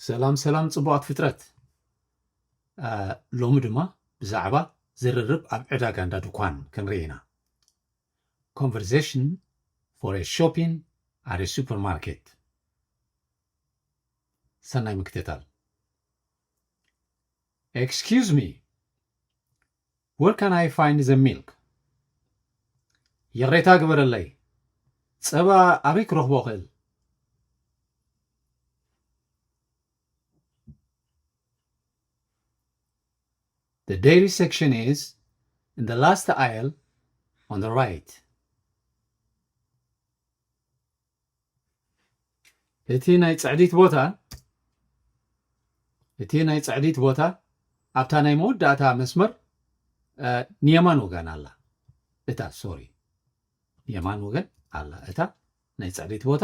ሰላም ሰላም ጽቡቓት ፍጥረት። ሎሚ ድማ ብዛዕባ ዝርርብ ኣብ ዕዳጋ እንዳ ድኳን ክንርኢ ኢና። Conversation for a shopping at a supermarket. ሰናይ ምክትታል። Excuse me, where can I find the milk? ይቕሬታ ግበረለይ፣ ጸባ ኣበይ ክረኽቦ እኽእል? The dairy section is in the last aisle on the right. እቲ ናይ ጽዕዲት ቦታ እቲ ናይ ጽዕዲት ቦታ ኣብታ ናይ መወዳእታ መስመር ንየማን ወገን ኣላ። እታ ሶሪ ንየማን ወገን ኣላ። እታ ናይ ጽዕዲት ቦታ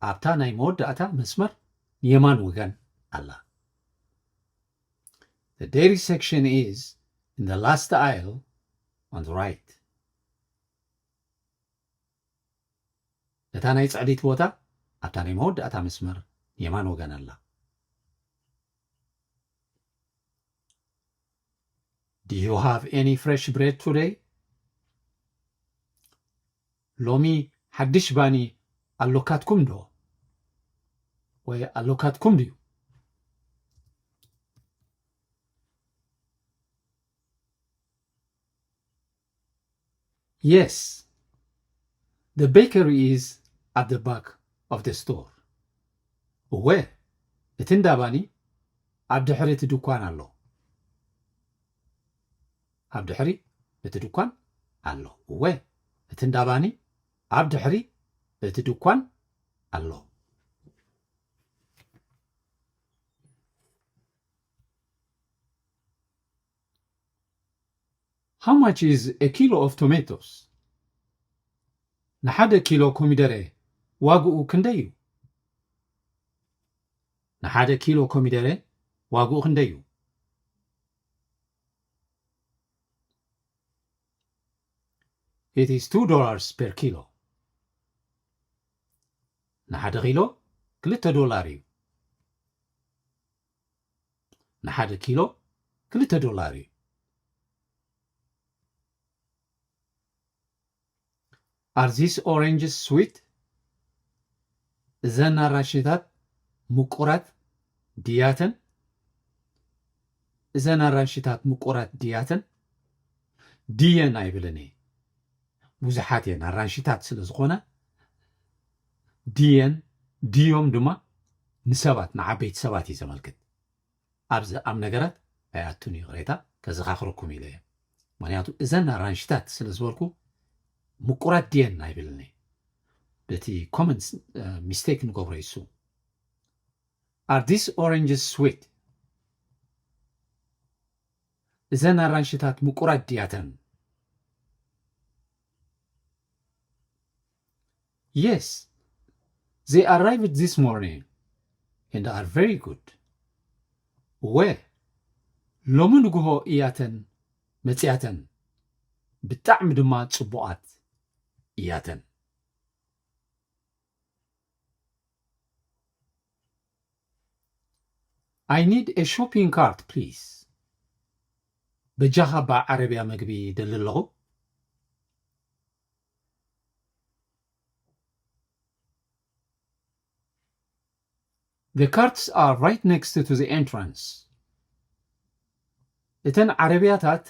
ኣብታ ናይ መወዳእታ መስመር ንየማን ወገን ኣላ። The dairy section is in the last aisle on the right. እታ ናይ ጽዕዲት ቦታ ኣብታ ናይ መወዳእታ መስመር የማን ወገን ኣላ። Do you have any fresh bread today? ሎሚ ሓድሽ ባኒ ኣሎካትኩም ዶ? ወይ ኣሎካትኩም ድዩ? Yes, the bakery is at the back of the store. እወ፣ እቲ እንዳ ባኒ ኣብ ድሕሪ እቲ ድኳን ኣሎ። ኣብ ድሕሪ እቲ ድኳን ኣሎ። እወ፣ እቲ እንዳ ባኒ ኣብ ድሕሪ እቲ ድኳን ኣሎ። How much is a kilo of tomatoes? ንሓደ ኪሎ ኮሚደረ ዋግኡ ክንደይ እዩ? ንሓደ ኪሎ ኮሚደረ ዋግኡ ክንደይ እዩ? It is two dollars per kilo. ንሓደ ኪሎ ክልተ ዶላር እዩ። ንሓደ ኪሎ ክልተ ዶላር እዩ። Are these oranges sweet? እዘን ኣራንሽታት ምቁራት ድያተን? እዘን ኣራንሽታት ምቁራት ድያተን? ድየን ኣይብልን እየ። ብዙሓት እየን ኣራንሽታት ስለ ዝኾነ ድየን ድዮም ድማ ንሰባት ንዓበይቲ ሰባት እዩ ዘመልክት። ኣብዚ ኣብ ነገራት ኣይኣቱን ይቕሬታ ከዘኻኽረኩም ኢለ እየ። ምክንያቱ እዘን ኣራንሽታት ስለ ዝበልኩ ምቁራት ድየን ኣይብልን እየ። በቲ ኮመንስ ሚስቴክ ንገብሮ ይሱ። Are these oranges sweet? እዘን ኣራንሽታት ምቁራት ድያተን? Yes, they arrived this morning and are very good. እወ፣ ሎሚ ንግሆ እያተን መጽያተን፣ ብጣዕሚ ድማ ጽቡቓት እያተን። I need a shopping cart, please. በጃኻ በዓረብያ መግቢ ደሊ ኣለኹ። The carts are right next to the entrance. እተን ዓረብያታት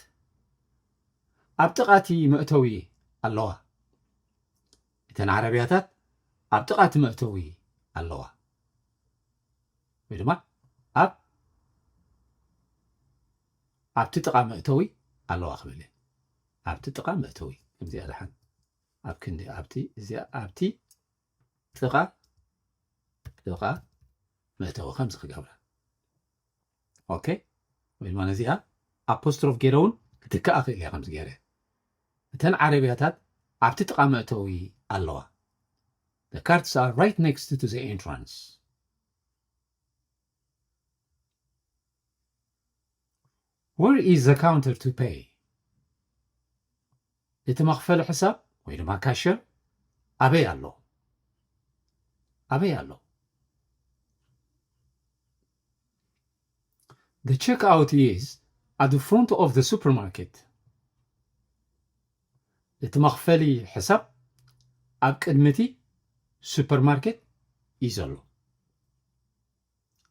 ኣብ ጥቓቲ መእተዊ ኣለዋ። እተን ዓረብያታት ኣብ ጥቓቲ መእተዊ ኣለዋ። ወይ ድማ ኣብ ኣብቲ ጥቓ መእተዊ ኣለዋ ክብል እየ። ኣብቲ ጥቓ መእተዊ ከምዚኣ ደሓን ኣብ ክንዲ ኣብቲ እዚኣ ኣብቲ ጥቓ ጥቓ መእተዊ ከምዚ ክገብራ። ኦኬ፣ ወይ ድማ ነዚኣ ኣፖስትሮፍ ገይረ እውን ክትከኣ ክእል እያ ከምዚ ገይረ። እተን ዓረብያታት ኣብቲ ጥቓ መእተዊ ኣለዋ። The carts are right next to the entrance. Where is the counter to pay? እቲ መኽፈሊ ሕሳብ ወይ ድማ ካሸር ኣበይ ኣሎ? ኣበይ ኣሎ? The checkout is at the front of the supermarket. እቲ መኽፈሊ ሕሳብ ኣብ ቅድሚ እቲ ሱፐርማርኬት እዩ ዘሎ።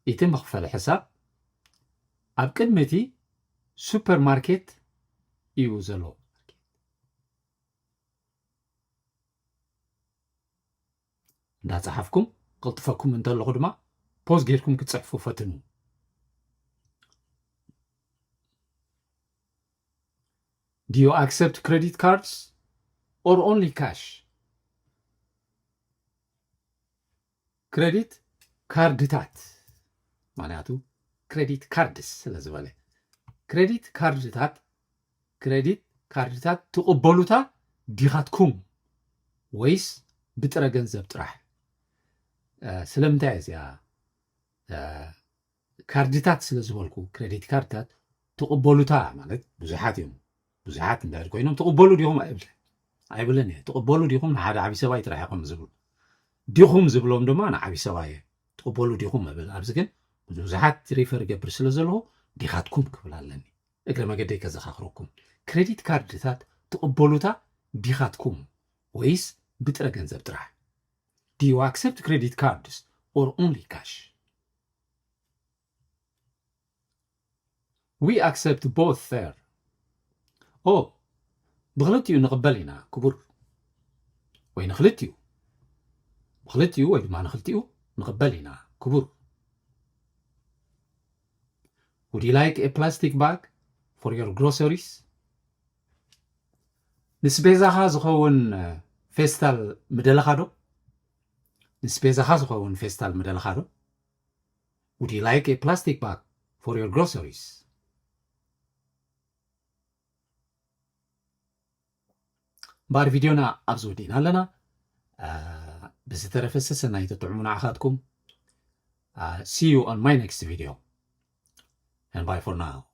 እቲ መኽፈሊ ሕሳብ ኣብ ቅድሚ እቲ ሱፐርማርኬት እዩ ዘሎ። እንዳጸሓፍኩም ቅልጥፈኩም እንተለኹ ድማ ፖዝ ጌርኩም ክትጽሕፉ ፈትኑ። Do you accept credit cards or only cash? ክሬዲት ካርድታት፣ ምኽንያቱ ክሬዲት ካርድስ ስለ ዝበለ፣ ክሬዲት ካርድታት፣ ክሬዲት ካርድታት ትቕበሉታ ዲኻትኩም ወይስ ብጥረ ገንዘብ ጥራሕ? እ፣ ስለምንታይ እዚኣ፣ እ፣ ካርድታት ስለ ዝበልኩ፣ ክሬዲት ካርድታት ትቕበሉታ ማለት ብዙሓት እዮም። ብዙሓት እንድሕር ኮይኖም ትቕበሉ ዲኹም ኣይብል-፣ ኣይብልን እየ። ትቕበሉ ዲኹም ንሓደ ዓቢ ሰብኣይ ጥራሕ ኢኹም ዝብሉ። ዲኹም ዝብሎም ድማ ንዓቢ ሰብኣይ እየ። ትቕበሉ ዲኹም እብል። ኣብዚ ግን ብዙሓት ሪፈር እገብር ስለ ዘለኹ ዲኻትኩም ክብል ኣለኒ። እግረ መገደይ ከዘኻኽረኩም። ክሬዲት ካርድታት ትቕበሉታ ዲኻትኩም ወይስ ብጥረ ገንዘብ ጥራሕ? Do you accept credit cards or only cash? We accept both, sir. ኦ፣ ብኽልቲኡ ንቕበል ኢና ክቡር። ወይ ንኽልቲኡ። ብኽልቲኡ ወይ ድማ ንኽልቲኡ ንቕበል ኢና ክቡር። Would you like a plastic bag for your groceries? ንስቤዛኻ ዝኸውን ፌስታል ምደለኻ ዶ? ንስቤዛኻ ዝኸውን ፌስታል ምደለኻ ዶ? Would you like a plastic bag for your groceries? እምበኣር ቪድዮና ኣብዚ ወዲእና ኣለና። እ፣ ብዝተረፈ ሰሰናይ ተጥዕሙ ንዓኻትኩም። እ፣ see you on my next video. And bye for now.